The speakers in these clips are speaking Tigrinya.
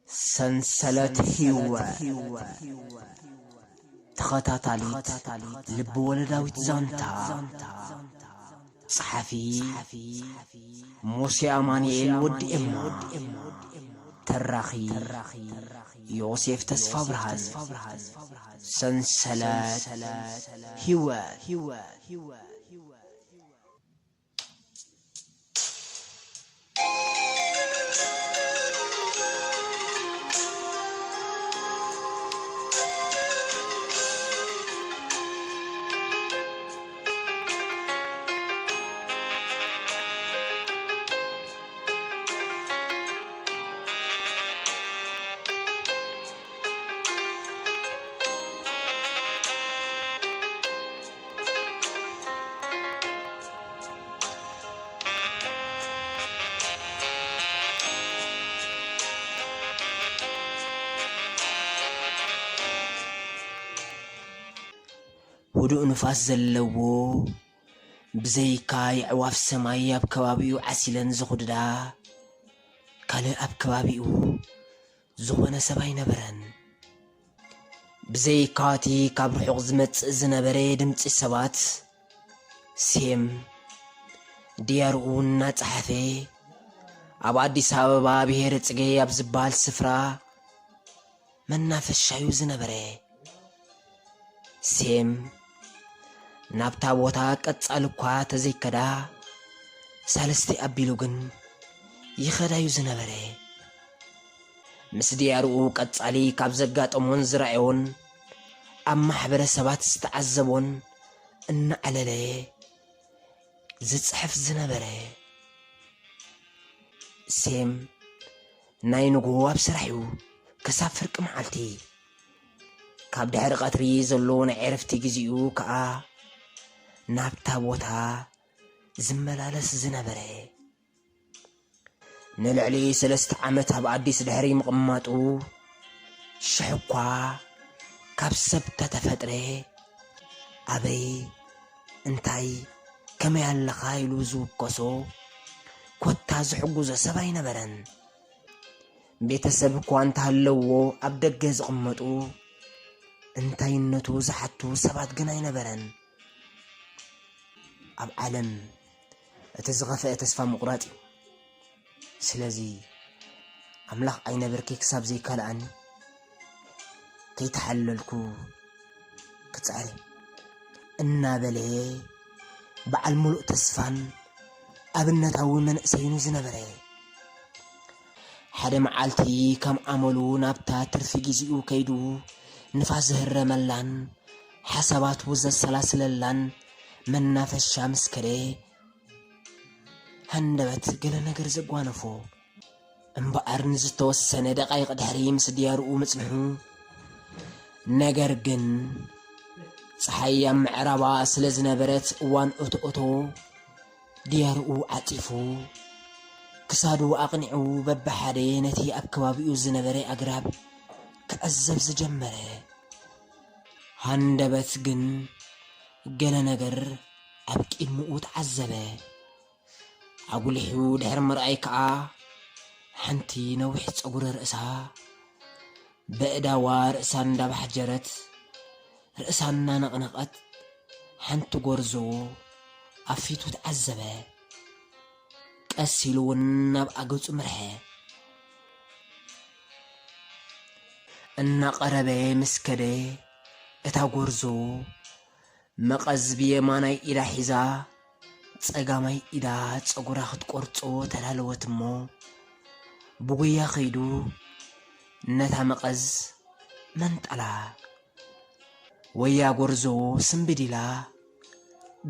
ሰንሰለት ህይወት። ተኸታታሊት ልብ-ወለዳዊት ዛንታ። ጸሓፊ ሙሴ ኣማኑኤል ወዲ ኤማ። ተራኺ ዮሴፍ ተስፋ ብርሃን። ሰንሰለት ህይወት። ህዱእ ንፋስ ዘለዎ፣ ብዘይካ የዕዋፍ ሰማይ ኣብ ከባቢኡ ዓሲለን ዝኹድዳ፣ ካልእ ኣብ ከባቢኡ ዝኾነ ሰብ ኣይነበረን። ብዘይካ እቲ ካብ ርሑቕ ዝመጽእ ዝነበረ ድምጺ ሰባት፣ ሴም ድያርኡ እናጸሓፈ፣ ኣብ ኣዲስ ኣበባ ብሄረ ጽጌ ኣብ ዝበሃል ስፍራ መናፈሻዩ ዝነበረ። ሴም ናብታ ቦታ ቀጻሊ እኳ ተዘይከዳ፣ ሳልስቲ ኣቢሉ ግን ይኸዳዩ ዝነበረ። ምስ ድያርኡ ቀጻሊ ካብ ዘጋጠሞን ዝረኣዮን፣ ኣብ ማሕበረሰባት ዝተዓዘቦን እናዓለለ ዝጽሕፍ ዝነበረ። ሴም ናይ ንግሆ ኣብ ስራሕ እዩ፣ ክሳብ ፍርቂ መዓልቲ። ካብ ድሕሪ ቀትሪ ዘሎ ናይ ዕረፍቲ ግዜኡ ከኣ ናብታ ቦታ ዝመላለስ ዝነበረ። ንልዕሊ ሰለስተ ዓመት ኣብ ኣዲስ ድሕሪ ምቕማጡ፣ ሽሕ እኳ ካብ ሰብ ተተፈጥረ፣ ኣበይ፣ እንታይ፣ ከመይ ኣለኻ ኢሉ ዝውከሶ፣ ኮታ ዝሕግዞ ሰብ ኣይነበረን። ቤተሰብ እኳ እንተሃለዎ፣ ኣብ ደገ ዝቕመጡ፣ እንታይነቱ ዝሓቱ ሰባት ግን ኣይነበረን። ኣብ ዓለም እቲ ዝኸፍአ ተስፋ ምቑራጽ እዩ። ስለዚ ኣምላኽ ኣይነብርኪ ክሳብ ዘይካልኣኒ ከይተሓለልኩ ክጽዕር እናበለ በዓል ምሉእ ተስፋን ኣብነታዊ መንእሰይኑ ዝነበረ። ሓደ መዓልቲ ከም ኣመሉ ናብታ ትርፊ ግዜኡ ከይዱ ንፋስ ዝህረመላን ሓሳባቱ ዘሰላስለላን መናፈሻ ምስ ከደ፣ ሃንደበት ገለ ነገር ዘጓነፎ። እምበኣር ንዝተወሰነ ደቓይቕ ድሕሪ ምስ ድያርኡ ምጽንሑ፣ ነገር ግን ጸሓይ ኣብ ምዕራባ ስለ ዝነበረት እዋን እቶእቶ ድያርኡ ዓጺፉ፣ ክሳዱ ኣቕኒዑ በብሓደ ነቲ ኣብ ከባቢኡ ዝነበረ ኣግራብ ክዕዘብ ዝጀመረ። ሃንደበት ግን ገለ ነገር ኣብ ቂድሚኡ ተዓዘበ። ኣጉሊሑ ድሕሪ ምርኣይ ከኣ፣ ሓንቲ ነዊሕ ጸጉሪ ርእሳ፣ በእዳዋ ርእሳ እንዳባሕጀረት፣ ርእሳ እናነቕነቐት፣ ሓንቲ ጎርዞ ኣብ ፊቱ ተዓዘበ። ቀስ ኢሉ እውን ናብ ኣገጹ ምርሐ። እናቐረበ ምስ ከደ፣ እታ ጎርዞ መቐዝ ብየማናይ ኢዳ ሒዛ፣ ጸጋማይ ኢዳ ጸጉራ ክትቆርጾ ተዳለወት እሞ፣ ብጉያ ከይዱ ነታ መቐዝ መንጠላ። ወያ ጎርዞ ስምብድ ኢላ፣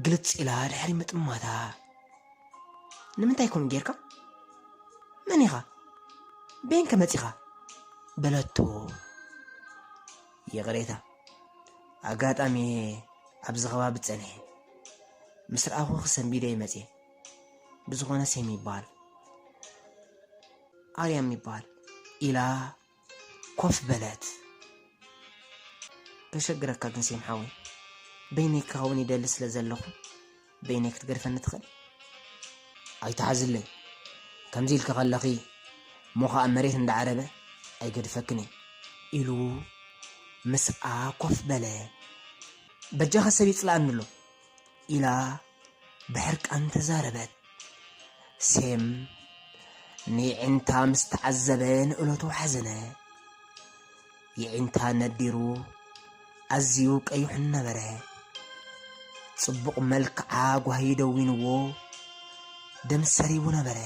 ግልጽ ኢላ ድሕሪ ምጥማታ፣ "ንምንታይ ከምኡ ጌርካ? መን ኢኻ? በየን ከ መጺኻ?" በለቶ። "ይቕሬታ፣ ኣጋጣሚ ኣብዚ ከባቢ ጸኒሐ፣ ምስ ረኣኹኺ ሰንቢደ እየ መጺኤ። ብዝኾነ ሴም ይበሃል፣ ኣርያም ይበሃል" ኢላ ኮፍ በለት። "ከሸግረካ ግን ሴም ሓወይ፣ በይነይ ክኸውን ይደሊ ስለ ዘለኹ፣ በይነይ ክትገድፈኒ ትኽእል?" "ኣይትሓዝለይ፣ ከምዚ ኢልኪ ከለኺ፣ እሞ ኸኣ መሬት እንዳዓረበ፣ ኣይገድፈክን እየ ኢሉ ምስኣ ኮፍ በለ። በጃኻ ሰብ ይጽላኣኒ ኣሎ ኢላ ብሕርቃን ተዛረበት። ሴም ንዒንታ ምስ ተዓዘበ ንእለቱ ሓዘነ። የዒንታ ነዲሩ ኣዝዩ ቀይሑ ነበረ። ጽቡቕ መልክዓ ጓሂ ደዊንዎ ደም ሰሪቡ ነበረ።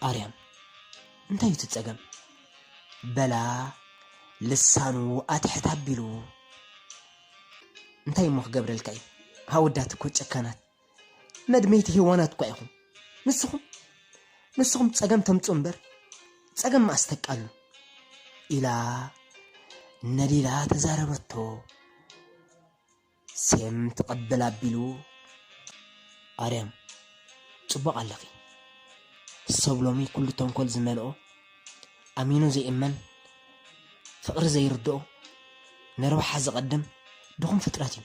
ኣርያም፣ እንታይ እዩ እቲ ጸገም? በላ ልሳኑ ኣትሕት ኣቢሉ። እንታይ እሞ ክገብረልካ እዩ? ኣወዳት እኮ ጨካናት። መድመይቲ ሄዋናት እኳ ኢኹም። ንስኹም፣ ንስኹም ጸገም ተምጽኡ እምበር ጸገም መኣስ ተቃሉ ኢላ ነዲላ ተዛረበቶ። ሴም ትቕብል ኣቢሉ፣ ኣርያም፣ ጽቡቕ ኣለኺ። ሰብ ሎሚ ኩሉ ተንኮል ዝመልኦ፣ ኣሚኑ ዘይእመን፣ ፍቕሪ ዘይርድኦ፣ ንረብሓ ዝቐድም ድኹም ፍጥረት እዩ።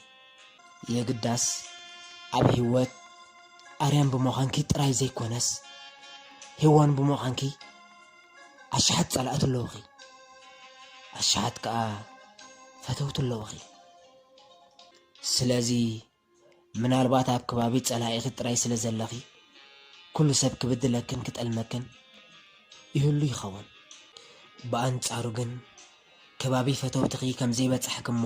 የግዳስ ኣብ ህይወት ኣርያም ብምዃንኪ ጥራይ ዘይኮነስ፣ ሄዋን ብምዃንኪ ኣሽሓት ጸላእቲ ኣለውኺ፣ ኣሽሓት ከኣ ፈተውቲ ኣለውኺ። ስለዚ ምናልባት ኣብ ከባቢ ጸላኢኺ ጥራይ ስለ ዘለኺ፣ ኩሉ ሰብ ክብድለክን ክጠልመክን ይህሉ ይኸውን። ብኣንጻሩ ግን፣ ከባቢ ፈተውትኺ ከም ዘይበጻሕኪ እሞ፣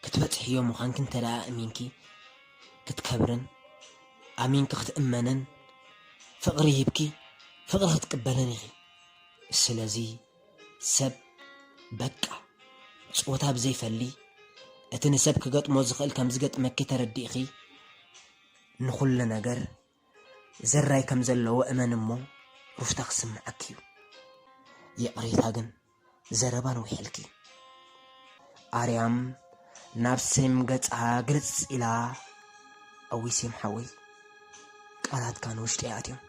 ክትበጽሕዮ ምዃንኪ እንተ ደኣ ኣሚንኪ፣ ክትከብርን ኣሚንኪ ክትእመንን፣ ፍቕሪ ሂብኪ፣ ፍቕሪ ክትቅበልን ኢኺ። ስለዚ፣ ሰብ በቃ ጾታ ብዘይፈሊ፣ እቲ ንሰብ ክገጥሞ ዝኽእል ከም ዝገጥመኪ ተረዲእኺ፣ ንኹሉ ነገር ዘራይ ከም ዘለዎ እመን እሞ፣ ሩፍታ ክስምዓኪ እዩ። ይቕሬታ ግን፣ ዘረባ ነዊሕልኪ። ኣርያም ናብ ሴም ገጻ ግልጽ ኢላ፣ እውይ ሴም ሓወይ፣ ቃላትካ ንውሽጠይ ኣትዮም፣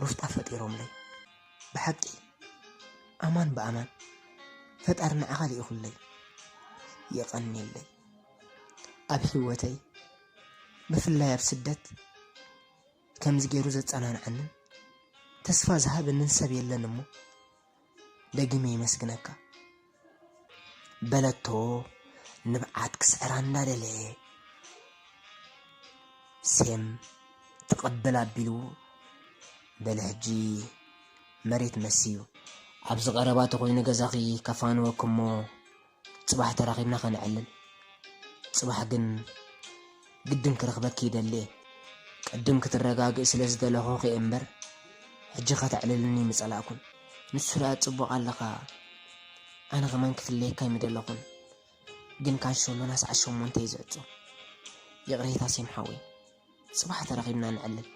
ሩፍታ ፈጢሮምለይ። ብሓቂ፣ ኣማን ብኣማን፣ ፈጣሪ ንዓኻ ልኢኹለይ። የቐንየለይ። ኣብ ህይወተይ፣ ብፍላይ ኣብ ስደት፣ ከምዚ ገይሩ ዘጸናንዓንን ተስፋ ዝሃበንን ሰብ የለን እሞ፣ ደጊመ የመስግነካ። በለቶ ንብዓት ክስዕራ እንዳደለየ። ሴም ትቕብል ኣቢሉ፣ በሊ ሕጂ መሬት መስዩ። ኣብዚ ቀረባ ተኾይኑ ገዛኺ ከፋንወኪ እሞ፣ ጽባሕ ተራኺብና ከነዕልል። ጽባሕ ግን ግድን ክረኽበኪ ይደሊ እየ። ቅድም ክትረጋግእ ስለ ዝደለኹኺ እየ እምበር፣ ሕጂ ከተዕልልኒ ምጸላእኩን። ንሱ ደኣ ጽቡቕ ኣለኻ፣ ኣነ ከማን ክፍለየካ ኣይምደለኹን። ግን ካብ ሸሞና ሰዓት ሸሞንተ እዩ ዝዕጾ። ይቕሬታ ሴም ሓወይ፣ ጽባሕ ተራኺብና ንዕልል።